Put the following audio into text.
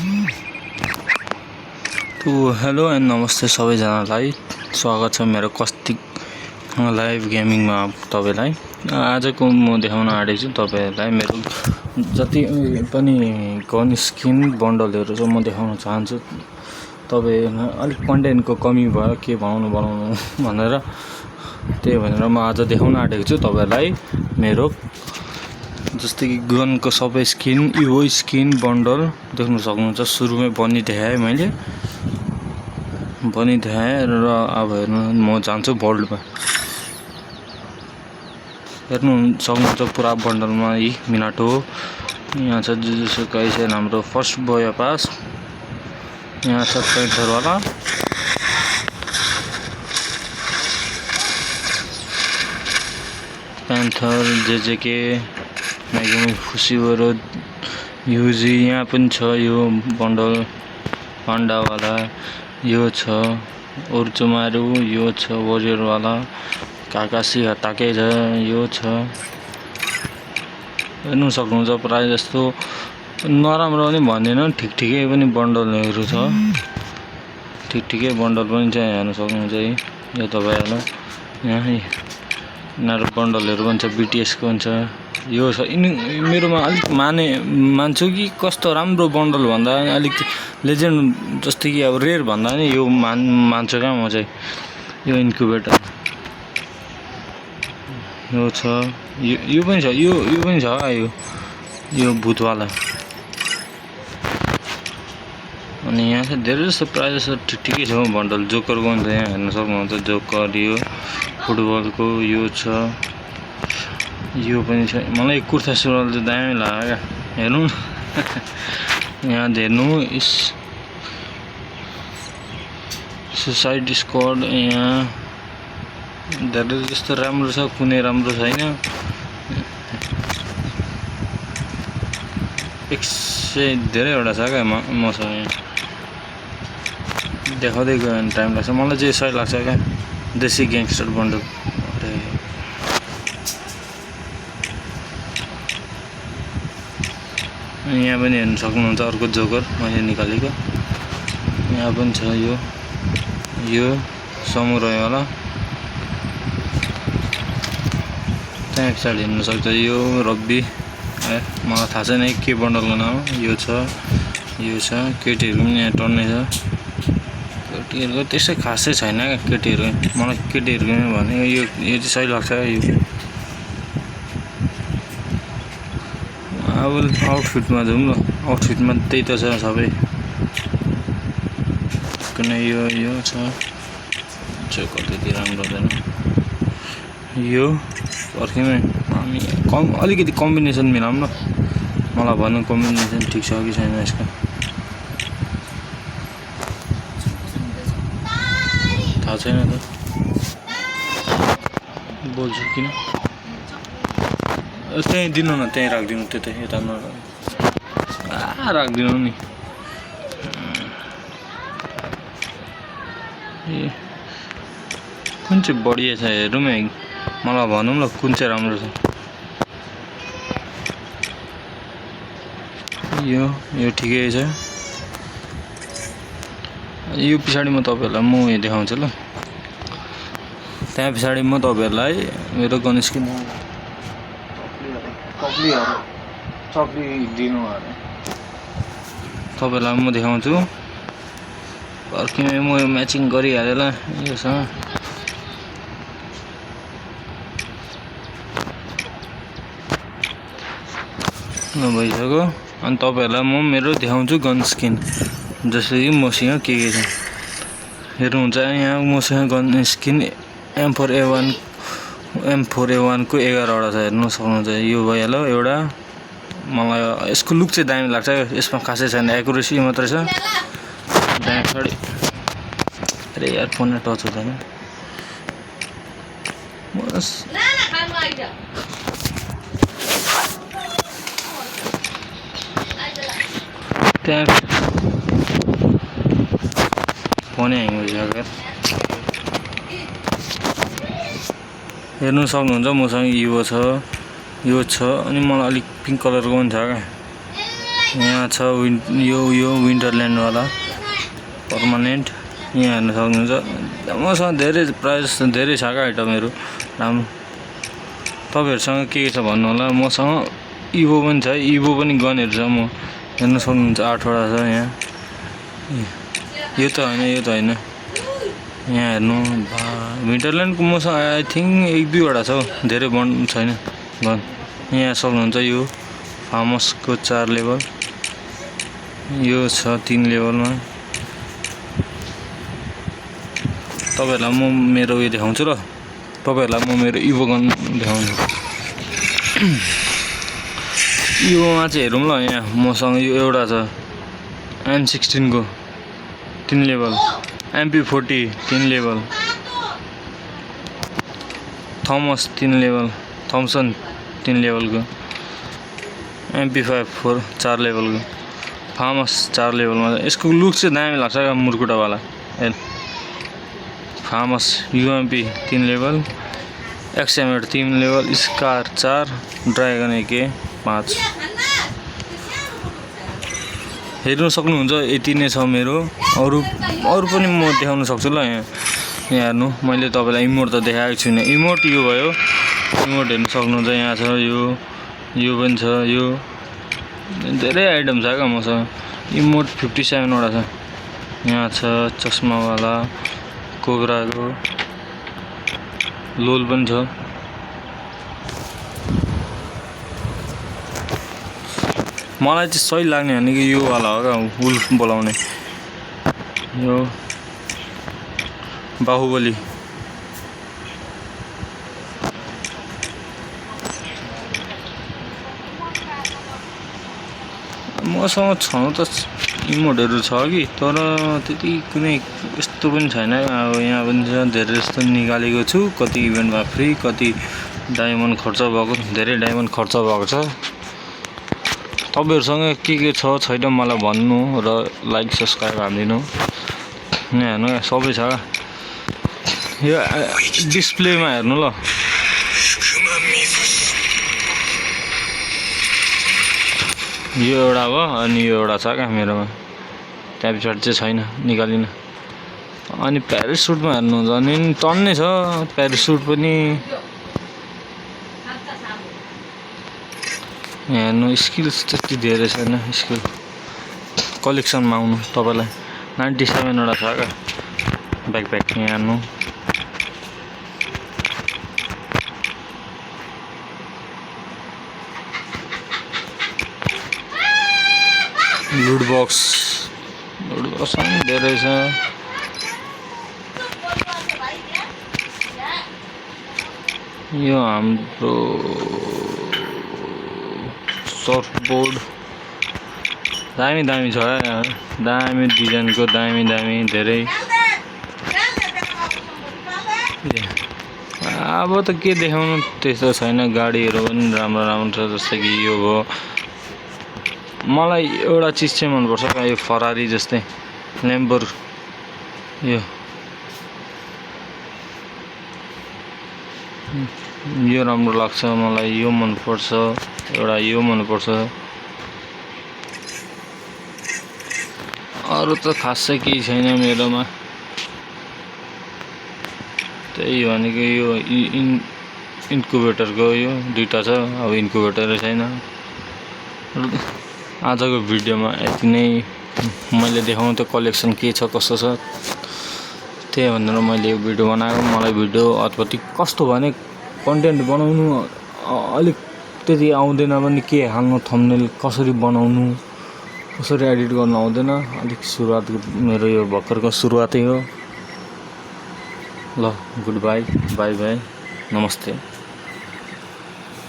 तो hello and नमस्ते सबैजनालाई स्वागत छ मेरो कस्टिक लाइभ गेमिङमा तपाईलाई। आजको म देखाउन आँटेको छु तपाईहरुलाई मेरो जति पनि गन स्किन बन्डलहरु छ म देखाउन चाहन्छु। तपाईहरुमा अलिक कन्टेन्टको कमी भयो के बनाउनु भनेर त्यही भनेर म आज देखाउन आँटेको छु तपाईहरुलाई मेरो जस्तै कि गनको सबै स्किन इभो स्किन बन्डल देख्न सक्नुहुन्छ। सुरुमै बनिदेखाए मैले बनिदेखाए र अब हेर्नु म जान्छु बोल्डमा हेर्नु सक्नुहुन्छ पुरा बन्डलमा यी मिनाटो यहाँ छ जुजुत्सु काइसेन हाम्रो फर्स्ट बोय पास यहाँ छ पेन्थर वाला पेन्थर जेजेके मेगमी फुसिवरो युजी यहाँ पनि छ यो बन्डल पाण्डा वाला यो छ ओर्चुमारु यो छ वरियर वाला काकासी हटाके छ यो छ हेर्नु सक्नुहुन्छ। प्राय जस्तो नराम्रो पनि भन्दैन ठिकठिकै पनि बन्डलहरु छ ठिकठिकै बन्डल पनि छ हेर्न सक्नुहुन्छ। यो तपाईहरुलाई यहाँ यिनीहरु बन्डलहरु पनि छ बीटीएस को हुन्छ यो छ मेरोमा अलिक मान्छु कि कस्तो राम्रो बन्डल भन्दा अलिक लेजेन्ड जस्तै कि अब रेयर भन्दा नि यो मान्छु क्या म चाहिँ। यो इन्क्युबेटर यो छ यो पनि छ यो पनि छ यो भूतवाला अनि यहाँ चाहिँ धेरै जस्तो प्राय जस्तो ठिकठिकै छ बन्डल। जोकरको हुन्छ यहाँ हेर्न सक्नुहुन्छ जोकर यो फुटबलको यो छ यो पनि छ। मलाई कुर्ता सुरुवाल चाहिँ दामी लाग्यो क्या हेर्नु यहाँ हेर्नु सुसाइड स्क्वाड यहाँ धेरै जस्तो राम्रो छ कुनै राम्रो छैन। 100 धेरैवटा छ क्या मसँग देखाउँदै गयो भने टाइम लाग्छ। मलाई चाहिँ सही लाग्छ क्या देसी ग्याङ्स्टर बन्डल। यहाँ पनि हेर्न सक्नुहुन्छ अर्को जोकर मैले निकालेको यहाँ पनि छ यो समुराई वाला त्यहाँ पछाडि हेर्न सक्छ यो रब्बी मलाई थाहा छैन के बन्डलको नाम यो छ केटीहरु पनि यहाँ टन्नै छ। केटीहरुको त्यसै खासै छैन क्या केटीहरु मलाई केटीहरुको भने यो चाहिँ सही लाग्छ यो अब आउटफिटमा जाउँ न आउटफिटमा त्यही त छ सबै कुनै यो छ कति राम्रो छैन यो पर्खिमै हामी अलिकति कम्बिनेसन मिलाउँ न मलाई भन्नु कम्बिनेसन ठिक छ कि छैन यसको थाहा छैन त बोल्छु किन त्यही दिनु न त्यही राखिदिनु त्यतै यता राखिदिनु नि ए कुन चाहिँ बढिया छ हेरौँ मलाई भनौँ न कुन चाहिँ राम्रो छ। यो ठिकै छ यो पछाडि म तपाईहरुलाई म देखाउँछु ल त्यहाँ पछाडि म तपाईहरुलाई मेरो गन स्किन चक्ली दिनु तपाईहरुलाई म देखाउँछु। पर्खिमै म यो म्याचिङ गरिहालेँ ल योसँग भइसक्यो अनि तपाईहरुलाई म मेरो देखाउँछु गन स्किन जसरी कि मसँग के छ हेर्नुहुन्छ। यहाँ मसँग गन स्किन M4A1 को 11 वटा छ हेर्नु सक्नुहुन्छ। यो भइहाल्यो एउटा मलाई यसको लुक चाहिँ दामी लाग्छ यसमा खासै छैन एक्युरेसी मात्रै छ। अरे यार फोन टच हुँदैन त्यहाँ फोनै ह्याङ भइसक्यो हेर्नु सक्नुहुन्छ। मसँग यो छ अनि मलाई अलिक पिङ्क कलरको पनि छ क्या यहाँ छ यो विन्टरल्यान्डवाला पर्मानेन्ट यहाँ हेर्न सक्नुहुन्छ। मसँग प्रायः जस्तो धेरै छ क्या आइटमहरू राम्रो। तपाईँहरूसँग के छ भन्नु होला। मसँग इभो पनि छ, इभो पनि गनहरू छ। म हेर्न सक्नुहुन्छ 8वटा छ यहाँ। यो त होइन यहाँ हेर्नु विन्टरल्यान्डको मसँग आई थिङ्क 1-2वटा छ, धेरै छैन गन। यहाँ सक्नुहुन्छ यो फार्मसको 4 लेभल, यो छ 3 लेभलमा। तपाईँहरूलाई म मेरो उयो देखाउँछु र तपाईँहरूलाई म मेरो इभो गन देखाउँछु। इभोमा चाहिँ हेरौँ ल। यहाँ मसँग यो एउटा छ M16 को 3 level, MP40 3 level, Thomas 3 level, Thompson 3 लेभलको, MP5 4 लेभलको, फार्मस 4 लेभलमा। यसको लुक चाहिँ दामी लाग्छ क्या मुर्कुटावाला। फार्मस UMP 3 level, XM8 3 level, scar 4, dragon AK 5। हेर्नु सक्नुहुन्छ यति नै छ मेरो। अरू पनि म देखाउन सक्छु ल। यहाँ हेर्नु मैले तपाईँलाई इमोट त देखाएको छुइनँ। इमोट यो भयो, इमोट हेर्नु सक्नुहुन्छ। यहाँ छ यो पनि छ, यो धेरै आइटम छ क्या मसँग। इमोट 57वटा छ। यहाँ छ चस्मावाला कोब्राको, लोल पनि छ। मलाई चाहिँ सही लाग्ने भनेको यो वाला हो क्या, वुल्फ बोलाउने यो बाहुबली। मसँग छनु त इमोटहरू छ कि, तर त्यति कुनै यस्तो पनि छैन। अब यहाँ पनि छ धेरै जस्तो निकालेको छु। कति इभेन्टमा फ्री, कति डायमन्ड खर्च भएको, धेरै डायमन्ड खर्च भएको छ। तपाईँहरूसँग के छ छैन मलाई भन्नु र लाइक सब्सक्राइब हालिदिनु। यहाँ हेर्नु सबै छ। यो डिस्प्लेमा हेर्नु ल। यो एउटा हो, अनि यो एउटा छ क्या मेरोमा। त्यहाँ पछाडि चाहिँ छैन, निकालिन। अनि प्यारासुटमा हेर्नुहुन्छ भने टन्नै छ प्यारासुट पनि। हेर्नु स्किल्स त्यति धेरै छैन। स्किल कलेक्सनमा आउनु तपाईँलाई 97वटा छ क्या ब्याकप्याक। यहाँ हेर्नु लुट बक्स पनि धेरै छ। यो हाम्रो सर्फबोर्ड दामी छ यार, दामी डिजाइनको, दामी धेरै। अब त के देखाउनु त्यस्तो छैन। गाडीहरू पनि राम्रो छ, जस्तै कि यो हो। मलाई एउटा चिज चाहिँ मनपर्छ क्या, यो फरारी जस्तै ल्याम्बोर। यो राम्रो लाग्छ मलाई, यो मनपर्छ। एउटा यो मनपर्छ। अरू त खासै केही छैन मेरोमा। त्यही भनेको यो इन्कुबेटरको यो 2टा छ। अब इन्कुबेटर छैन। आजको भिडियोमा यति नै। मैले देखाउनु त कलेक्सन के छ कसो छ, त्यही भनेर मैले यो भिडियो बनाएको। मलाई भिडियो अथवा कस्तो भने कन्टेन्ट बनाउनु अलिक त्यति आउँदैन पनि। के हाल्नु, थम्बनेल कसरी बनाउनु, कसरी एडिट गर्नु आउँदैन। अलिक सुरुवात मेरो यो भर्खरको सुरुवातै हो। ल गुड बाई, बाई नमस्ते।